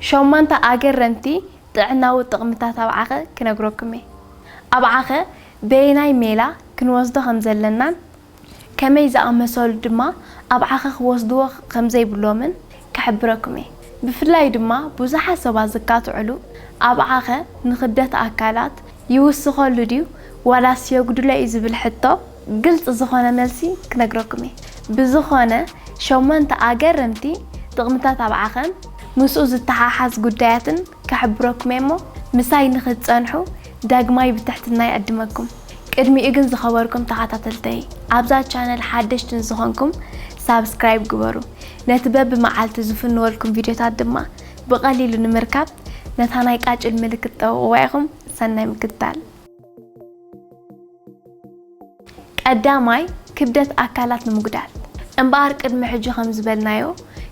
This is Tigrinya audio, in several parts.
ሸሞንተ ኣገረምቲ ጥዕናዊ ጥቕምታት ኣብዓኸ ክነግረኩም እየ። ኣብዓኸ በየናይ ሜላ ክንወስዶ ከም ዘለናን ከመይ ዝኣመሰሉ ድማ ኣብዓኸ ክወስድዎ ከም ዘይብሎምን ክሕብረኩም እየ። ብፍላይ ድማ ብዙሓት ሰባት ዝካትዕሉ ኣብዓኸ ንኽብደት ኣካላት ይውስኸሉ ድዩ ዋላስ የጉድሎ እዩ ዝብል ሕቶ ግልፂ ዝኾነ መልሲ ክነግረኩም እየ። ብዝኾነ ሸሞንተ ኣገረምቲ ጥቕምታት ኣብዓኸን ምስኡ ዝተሓሓዝ ጉዳያትን ከሕብረኩም እየ እሞ ምሳይ ንኽትፀንሑ ዳግማይ ብትሕትና ይዕድመኩም። ቅድሚኡ ግን ዝኸበርኩም ተኸታተልተይ ኣብዛ ቻነል ሓደሽቲ ንዝኾንኩም ሳብስክራይብ ግበሩ። ነቲ በብመዓልቲ ዝፍንወልኩም ቪድዮታት ድማ ብቐሊሉ ንምርካብ ነታ ናይ ቃጭል ምልክት ጠውቕዋ ኢኹም። ሰናይ ምክትታል። ቀዳማይ ክብደት ኣካላት ንምጉዳል። እምበኣር ቅድሚ ሕጂ ከም ዝበልናዮ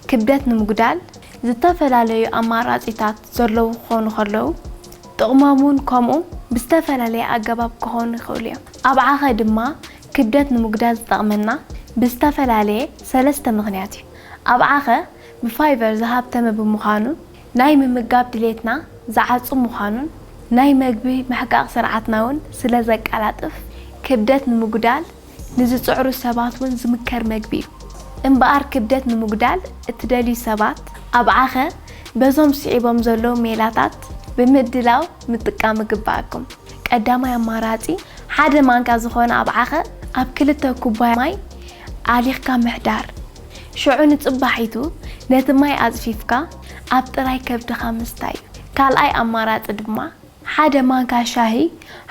ክብደት ንምጉዳል ዝተፈላለዩ ኣማራፂታት ዘለዉ ክኾኑ ከለዉ ጥቕሞም እውን ከምኡ ብዝተፈላለየ ኣገባብ ክኾኑ ይኽእሉ እዮም። ኣብዓኸ ድማ ክብደት ንምጉዳል ዝጠቕመና ብዝተፈላለየ ሰለስተ ምኽንያት እዩ። ኣብዓኸ ብፋይበር ዝሃብተመ ብምዃኑ ናይ ምምጋብ ድሌትና ዝዓጹ ምዃኑን ናይ መግቢ ምሕቃቕ ስርዓትና እውን ስለ ዘቀላጥፍ ክብደት ንምጉዳል ንዝጽዕሩ ሰባት እውን ዝምከር መግቢ እዩ። እምበኣር ክብደት ንምጉዳል እትደልዩ ሰባት ኣብዓኸ በዞም ስዒቦም ዘለዉ ሜላታት ብምድላው ምጥቃም ይግበኣኩም። ቀዳማይ ኣማራጺ ሓደ ማንካ ዝኾነ ኣብዓኸ ኣብ ክልተ ኩባያ ማይ ኣሊኽካ ምሕዳር። ሽዑ ንጽባሒቱ ነቲ ማይ ኣጽፊፍካ ኣብ ጥራይ ከብድኻ ምስታይ እዩ። ካልኣይ ኣማራጺ ድማ ሓደ ማንካ ሻሂ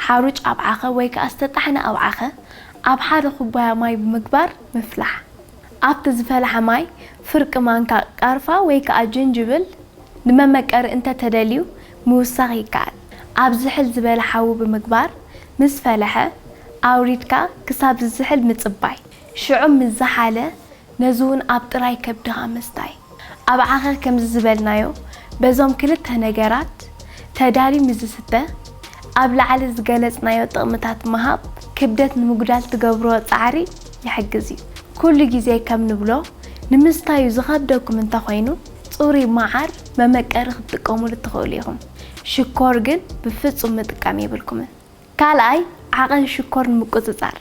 ሓሩጭ ኣብዓኸ ወይ ከኣ ዝተጣሕነ ኣብዓኸ ኣብ ሓደ ኩባያ ማይ ብምግባር ምፍላሕ። ኣብቲ ዝፈለሐ ማይ ፍርቂ ማንካ ቃርፋ ወይ ከኣ ጅንጅብል ንመመቀሪ እንተ ተደልዩ ምውሳኽ ይከኣል። ኣብ ዝሕል ዝበለ ሓዊ ብምግባር ምስ ፈለሐ ኣውሪድካ ክሳብ ዝዝሕል ምጽባይ። ሽዑ ምስ ዝሓለ ነዚ እውን ኣብ ጥራይ ከብድኻ ምስታይ። ኣብዓኸ ከምዚ ዝበልናዮ በዞም ክልተ ነገራት ተዳልዩ ምስ ዝስተ ኣብ ላዕሊ ዝገለጽናዮ ጥቕምታት ምሃብ ክብደት ንምጉዳል ትገብርዎ ጻዕሪ ይሕግዝ እዩ። ኩሉ ግዜ ከም ንብሎ ንምስታዩ ዝኸብደኩም እንተኾይኑ ጽሩይ መዓር መመቀሪ ክትጥቀሙሉ ትኽእሉ ኢኹም። ሽኮር ግን ብፍጹም ምጥቃም የብልኩምን። ካልኣይ ዓቐን ሽኮር ንምቁጽጻር።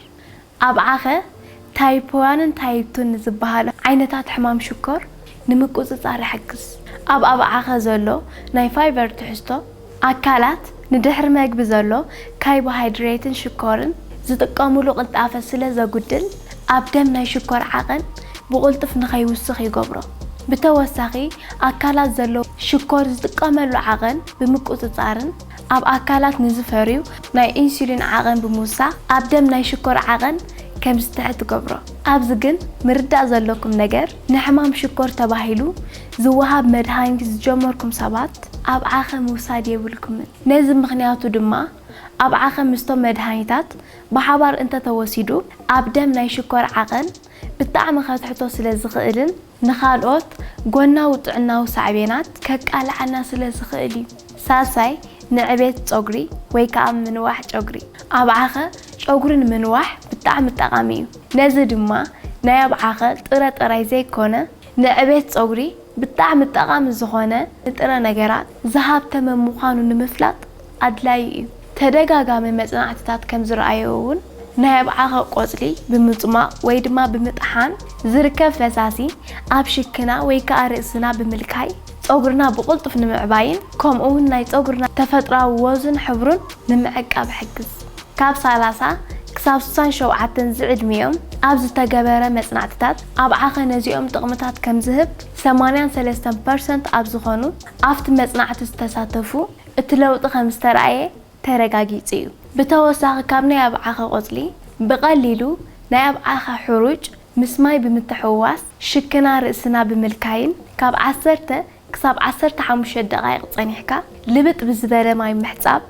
ኣብዓኸ ታይፕ ዋንን ታይፕ ቱን ንዝበሃሉ ዓይነታት ሕማም ሽኮር ንምቁጽጻር ይሕግዝ። ኣብ ኣብዓኸ ዘሎ ናይ ፋይበር ትሕዝቶ ኣካላት ንድሕሪ መግቢ ዘሎ ካርቦሃይድሬትን ሽኮርን ዝጥቀሙሉ ቅልጣፈ ስለ ዘጉድል ኣብ ደም ናይ ሽኮር ዓቐን ብቕልጡፍ ንኸይውስኽ ይገብሮ። ብተወሳኺ ኣካላት ዘሎ ሽኮር ዝጥቀመሉ ዓቐን ብምቁጽጻርን ኣብ ኣካላት ንዝፈርዩ ናይ ኢንሱሊን ዓቐን ብምውሳኽ ኣብ ደም ናይ ሽኮር ዓቐን ከም ዝትሕት ትገብሮ። ኣብዚ ግን ምርዳእ ዘለኩም ነገር ንሕማም ሽኮር ተባሂሉ ዝወሃብ መድሃኒት ዝጀመርኩም ሰባት ኣብዓኸ ምውሳድ የብልኩምን። ነዚ ምኽንያቱ ድማ ኣብዓኸ ምስቶም መድሃኒታት ብሓባር እንተተወሲዱ ኣብ ደም ናይ ሽኮር ዓቐን ብጣዕሚ ከትሕቶ ስለ ዝኽእልን ንኻልኦት ጎናዊ ጥዕናዊ ሳዕቤናት ከቃልዓና ስለ ዝኽእል እዩ። ሳልሳይ ንዕቤት ጨጉሪ ወይ ከዓ ምንዋሕ ጨጉሪ። ኣብዓኸ ጨጉሪ ንምንዋሕ ብጣዕሚ ጠቓሚ እዩ። ነዚ ድማ ናይ ኣብዓኸ ጥረ ጥራይ ዘይኮነ ንዕቤት ጸጉሪ ብጣዕሚ ጠቓሚ ዝኾነ ንጥረ ነገራት ዝሃብተመ ምዃኑ ንምፍላጥ ኣድላዪ እዩ። ተደጋጋሚ መጽናዕትታት ከም ዝረኣዮ እውን ናይ ኣብዓኸ ቆጽሊ ብምጽሟቕ ወይ ድማ ብምጥሓን ዝርከብ ፈሳሲ ኣብ ሽክና ወይ ከኣ ርእስና ብምልካይ ጸጉርና ብቕልጡፍ ንምዕባይን ከምኡ እውን ናይ ጸጉርና ተፈጥራዊ ወዙን ሕብሩን ንምዕቃብ ይሕግዝ። ካብ ሰላሳ ክሳብ ስሳን ሸውዓተን ዝዕድሚኦም ኣብ ዝተገበረ መጽናዕትታት ኣብዓኸ ነዚኦም ጥቕምታት ከም ዝህብ ሰማንያን ሰለስተን ፐርሰንት ኣብ ዝኾኑ ኣብቲ መጽናዕቲ ዝተሳተፉ እቲ ለውጢ ከም ዝተረኣየ ተረጋጊጹ እዩ። ብተወሳኺ ካብ ናይ ኣብዓኸ ቆጽሊ ብቐሊሉ ናይ ኣብዓኸ ሕሩጭ ምስ ማይ ብምትሕውዋስ ሽክና ርእስና ብምልካይን ካብ ዓሰርተ ክሳብ ዓሰርተ ሓሙሽተ ደቓይቕ ጸኒሕካ ልብጥ ብዝበለ ማይ ምሕጻብ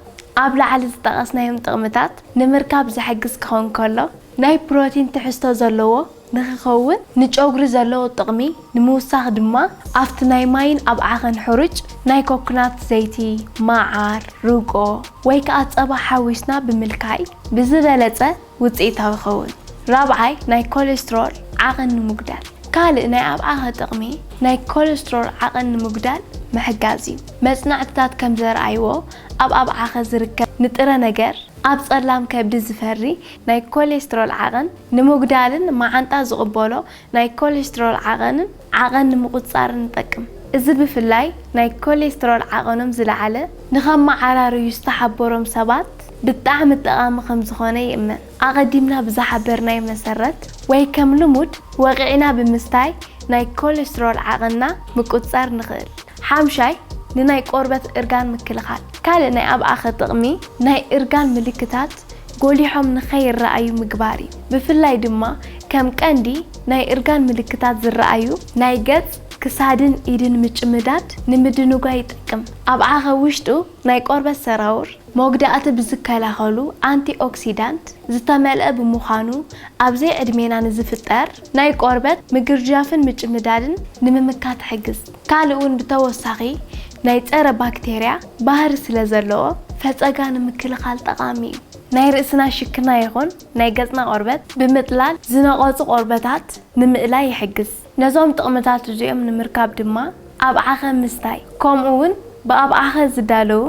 ኣብ ላዕሊ ዝጠቐስናዮም ጥቕምታት ንምርካብ ዝሕግዝ ክኸውን ከሎ ናይ ፕሮቲን ትሕዝቶ ዘለዎ ንኽኸውን ንጨጉሪ ዘለዎ ጥቕሚ ንምውሳኽ ድማ ኣብቲ ናይ ማይን ኣብዓኸን ሕሩጭ ናይ ኮኮናት ዘይቲ፣ መዓር፣ ርጎ ወይ ከኣ ጸባ ሓዊስና ብምልካይ ብዝበለጸ ውጽኢታዊ ይኸውን። ራብዓይ ናይ ኮሌስትሮል ዓቐን ንምጉዳል። ካልእ ናይ ኣብዓኸ ጥቕሚ ናይ ኮሌስትሮል ዓቐን ንምጉዳል ምሕጋዝ እዩ። መጽናዕትታት ከም ዘርኣይዎ፣ ኣብ ኣብዓኸ ዝርከብ ንጥረ ነገር ኣብ ጸላም ከብዲ ዝፈሪ ናይ ኮሌስትሮል ዓቐን ንምጉዳልን መዓንጣ ዝቕበሎ ናይ ኮሌስትሮል ዓቐንን ዓቐን ንምቑጻርን ይጠቅም። እዚ ብፍላይ ናይ ኮሌስትሮል ዓቐኖም ዝለዓለ ንኸመዓራርዩ ዝተሓበሮም ሰባት ብጣዕሚ ጠቓሚ ከም ዝኾነ ይእመን። ኣቐዲምና ብዝሓበርናዮ መሰረት ወይ ከም ልሙድ ወቒዕና ብምስታይ ናይ ኮሌስትሮል ዓቐንና ምቁጻር ንኽእል። ሓምሻይ፣ ንናይ ቆርበት እርጋን ምክልኻል። ካልእ ናይ ኣብዓኸ ጥቕሚ ናይ እርጋን ምልክታት ጎሊሖም ንኸይረኣዩ ምግባር እዩ። ብፍላይ ድማ ከም ቀንዲ ናይ እርጋን ምልክታት ዝረኣዩ ናይ ገጽ፣ ክሳድን ኢድን ምጭምዳድ ንምድንጓይ ይጠቅም። ኣብዓኸ ውሽጡ ናይ ቆርበት ሰራውር መጉዳእቲ ብዝከላኸሉ ኣንቲኦክሲዳንት ዝተመልአ ብምዃኑ፣ ኣብዚ ዕድሜና ንዝፍጠር ናይ ቆርበት ምግርጃፍን ምጭምዳድን ንምምካት ይሕግዝ። ካልእ እውን ብተወሳኺ ናይ ጸረ ባክቴርያ ባህሪ ስለ ዘለዎ፣ ፈጸጋ ንምክልኻል ጠቓሚ እዩ። ናይ ርእስና ሽክና ይኹን ናይ ገጽና ቆርበት ብምጥላል ዝነቐጹ ቆርበታት ንምእላይ ይሕግዝ። ነዞም ጥቕምታት እዚኦም ንምርካብ ድማ ኣብዓኸ ምስታይ፣ ከምኡ እውን ብኣብዓኸ ዝዳለዉ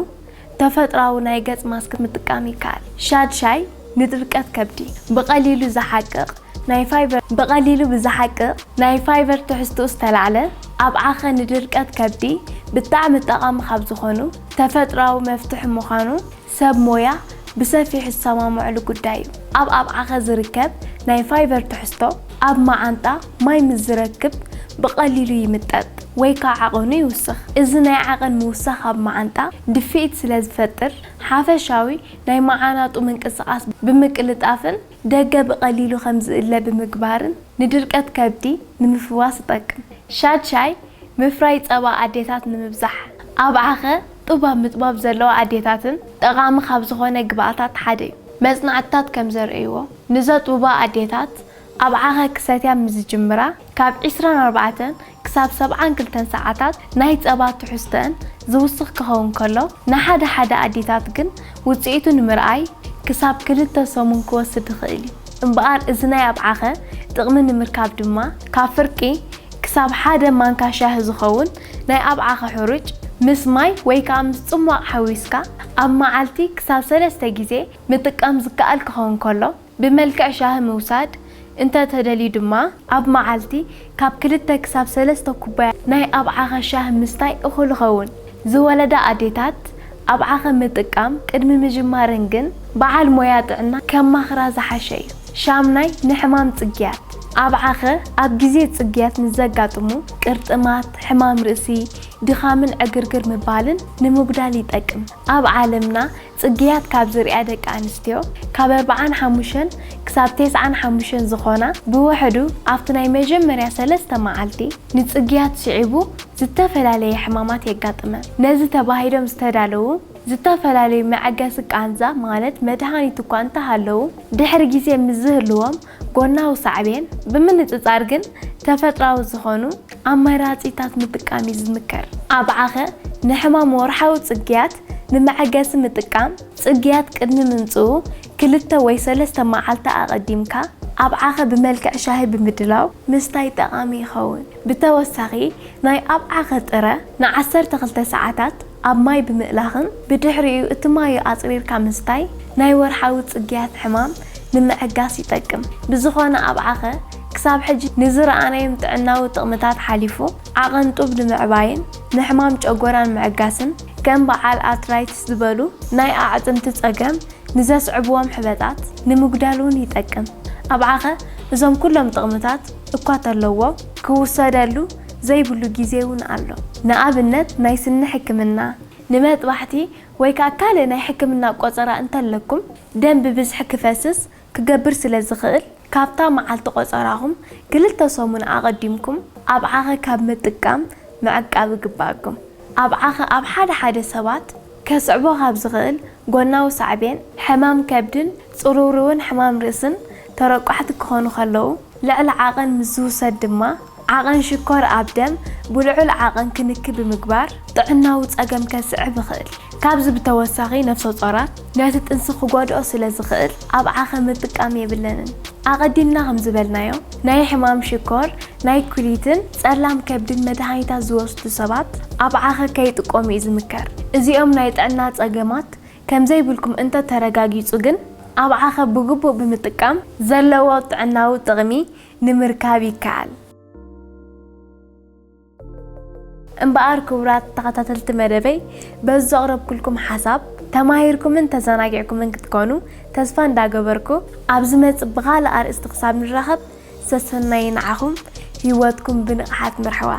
ተፈጥሮኣዊ ናይ ገጽ ማስክ ምጥቃም ይከኣል። ሻድሻይ፣ ንድርቀት ከብዲ ብቐሊሉ ዝሓቅቕ ናይ ፋይበር፣ ብቐሊሉ ብዝሓቅቕ ናይ ፋይበር ትሕዝትኡ ዝተላዕለ ኣብዓኸ ንድርቀት ከብዲ ብጣዕሚ ጠቓሚ ካብ ዝኾኑ ተፈጥሮኣዊ መፍትሒ ምዃኑ ሰብ ሞያ ብሰፊሑ ዝሰማምዐሉ ጉዳይ እዩ። ኣብ ኣብዓኸ ዝርከብ ናይ ፋይበር ትሕዝቶ ኣብ መዓንጣ ማይ ምስ ዝረክብ ብቐሊሉ ይምጠጥ ወይ ከዓ ዓቐኑ ይውስኽ። እዚ ናይ ዓቐን ምውሳኽ ኣብ መዓንጣ ድፍኢት ስለ ዝፈጥር፣ ሓፈሻዊ ናይ መዓናጡ ምንቅስቓስ ብምቅልጣፍን ደገ ብቐሊሉ ከም ዝእለ ብምግባርን ንድርቀት ከብዲ ንምፍዋስ ይጠቅም። ሻድሻይ፣ ምፍራይ ጸባ ኣዴታት ንምብዛሕ። ኣብዓኸ ጡብ ኣብ ምጥባብ ዘለዋ ኣዴታትን ጠቓሚ ካብ ዝኾነ ግብኣታት ሓደ እዩ። መጽናዕትታት ከም ዘርእይዎ፣ ንዘጥብባ ኣዴታት ኣብዓኸ ክሰትያ ምስ ዝጅምራ፣ ካብ ዕስራን ኣርባዕተን ክሳብ ሰብዓን ክልተን ሰዓታት ናይ ጸባ ትሕዝተን ዝውስኽ ክኸውን ከሎ፣ ንሓደ ሓደ ኣዴታት ግን ውጽኢቱ ንምርኣይ ክሳብ ክልተ ሰሙን ክወስድ ይኽእል እዩ። እምበኣር፣ እዚ ናይ ኣብዓኸ ጥቕሚ ንምርካብ ድማ፣ ካብ ፍርቂ ክሳብ ሓደ ማንካ ሻሂ ዝኸውን ናይ ኣብዓኸ ሕሩጭ ምስ ማይ ወይ ከዓ ምስ ጽሟቕ ሓዊስካ ኣብ መዓልቲ ክሳብ ሰለስተ ግዜ ምጥቃም ዝከኣል ክኸውን ከሎ፣ ብመልክዕ ሻሂ ምውሳድ እንተ ተደልዩ ድማ፣ ኣብ መዓልቲ ካብ ክልተ ክሳብ ሰለስተ ኩባያ ናይ ኣብዓኸ ሻሂ ምስታይ እኹል ይኸውን። ዝወለዳ ኣዴታት ኣብዓኸ ምጥቃም ቅድሚ ምጅማረን ግን በዓል ሞያ ጥዕና ከማኽራ ዝሓሸ እዩ። ሻምናይ፣ ንሕማም ጽግያት። ኣብዓኸ ኣብ ግዜ ጽግያት ንዘጋጥሙ ቅርጥማት፣ ሕማም ርእሲ፣ ድኻምን ዕግርግር ምባልን ንምጉዳል ይጠቅም። ኣብ ዓለምና ጽግያት ካብ ዝርእያ ደቂ ኣንስትዮ ካብ ኣርብዓን ሓሙሽተን ክሳብ ተስዓን ሓሙሽተን ዝኾና፣ ብውሕዱ ኣብቲ ናይ መጀመርያ ሰለስተ መዓልቲ ንጽግያት ስዒቡ ዝተፈላለየ ሕማማት የጋጥመን። ነዚ ተባሂሎም ዝተዳለዉ ዝተፈላለዩ መዐገሲ ቃንዛ፣ ማለት መድሃኒት እኳ እንተሃለዉ፣ ድሕሪ ግዜ ምስ ዝህልዎም ጎናዊ ሳዕቤን ብምንጽጻር ግን ተፈጥሮኣዊ ዝኾኑ ኣማራጺታት ምጥቃም እዩ ዝምከር። ኣብዓኸ ንሕማም ወርሓዊ ጽግያት ንመዐገሲ ምጥቃም፣ ጽግያት ቅድሚ ምምጽኡ ክልተ ወይ ሰለስተ መዓልቲ ኣቐዲምካ ኣብዓኸ ብመልክዕ ሻሂ ብምድላው ምስታይ ጠቓሚ ይኸውን። ብተወሳኺ፣ ናይ ኣብዓኸ ጥረ ንዓሰርተ ክልተ ሰዓታት ኣብ ማይ ብምእላኽን ብድሕሪኡ እቲ ማዩ ኣጽሪርካ ምስታይ ናይ ወርሓዊ ጽግያት ሕማም ንምዕጋስ ይጠቅም። ብዝኾነ ኣብዓኸ ክሳብ ሕጂ ንዝረኣናዮም ጥዕናዊ ጥቕምታት ሓሊፉ ዓቐን ጡብ ንምዕባይን ንሕማም ጨጎራን ምዕጋስን ከም በዓል ኣርትራይትስ ዝበሉ ናይ ኣዕጽምቲ ጸገም ንዘስዕብዎም ሕበጣት ንምጉዳል እውን ይጠቅም። ኣብዓኸ እዞም ኩሎም ጥቕምታት እኳ ተለዎ ክውሰደሉ ዘይብሉ ግዜ እውን ኣሎ። ንኣብነት ናይ ስኒ ሕክምና፣ ንመጥባሕቲ ወይ ከዓ ካልእ ናይ ሕክምና ቆጸራ እንተለኩም ደም ብብዝሒ ክፈስስ ክገብር ስለ ዝኽእል ካብታ መዓልቲ ቆጸራኹም ክልተ ሰሙን ኣቐዲምኩም ኣብዓኸ ካብ ምጥቃም ምዕቃብ ይግባኣኩም። ኣብዓኸ ኣብ ሓደ ሓደ ሰባት ከስዕቦ ካብ ዝኽእል ጎናዊ ሳዕቤን ሕማም ከብድን ጽሩርውን ሕማም ርእስን ተረቋሕቲ ክኾኑ ከለዉ ልዕሊ ዓቐን ምስ ዝውሰድ ድማ ዓቐን ሽኮር ኣብ ደም ብልዑል ዓቐን ክንኪ ብምግባር ጥዕናዊ ጸገም ከስዕብ ይኽእል። ካብዚ ብተወሳኺ ነፍሰ ጾራት ነቲ ጥንሲ ክጎድኦ ስለ ዝኽእል ኣብዓኸ ምጥቃም የብለንን። ኣቐዲምና ከም ዝበልናዮ ናይ ሕማም ሽኮር ናይ ኩሊትን ጸላም ከብድን መድሃኒታት ዝወስዱ ሰባት ኣብ ዓኸ ከይጥቆም እዩ ዝምከር። እዚኦም ናይ ጥዕና ጸገማት ከም ዘይብልኩም እንተ ተረጋጊጹ ግን፣ ኣብ ዓኸ ብግቡእ ብምጥቃም ዘለዎ ጥዕናዊ ጥቕሚ ንምርካብ ይከኣል። እምበኣር ክቡራት ተኸታተልቲ መደበይ፣ በዚ ዘቕረብኩልኩም ሓሳብ ተማሂርኩምን ተዘናጊዕኩምን ክትኮኑ ተስፋ እንዳገበርኩ፣ ኣብ ዝመጽእ ብኻልእ ኣርእስቲ ክሳብ ንራኸብ፣ ሰሰናዩ ንዓኹም፣ ህይወትኩም ብንቕሓት ምርሕዋ።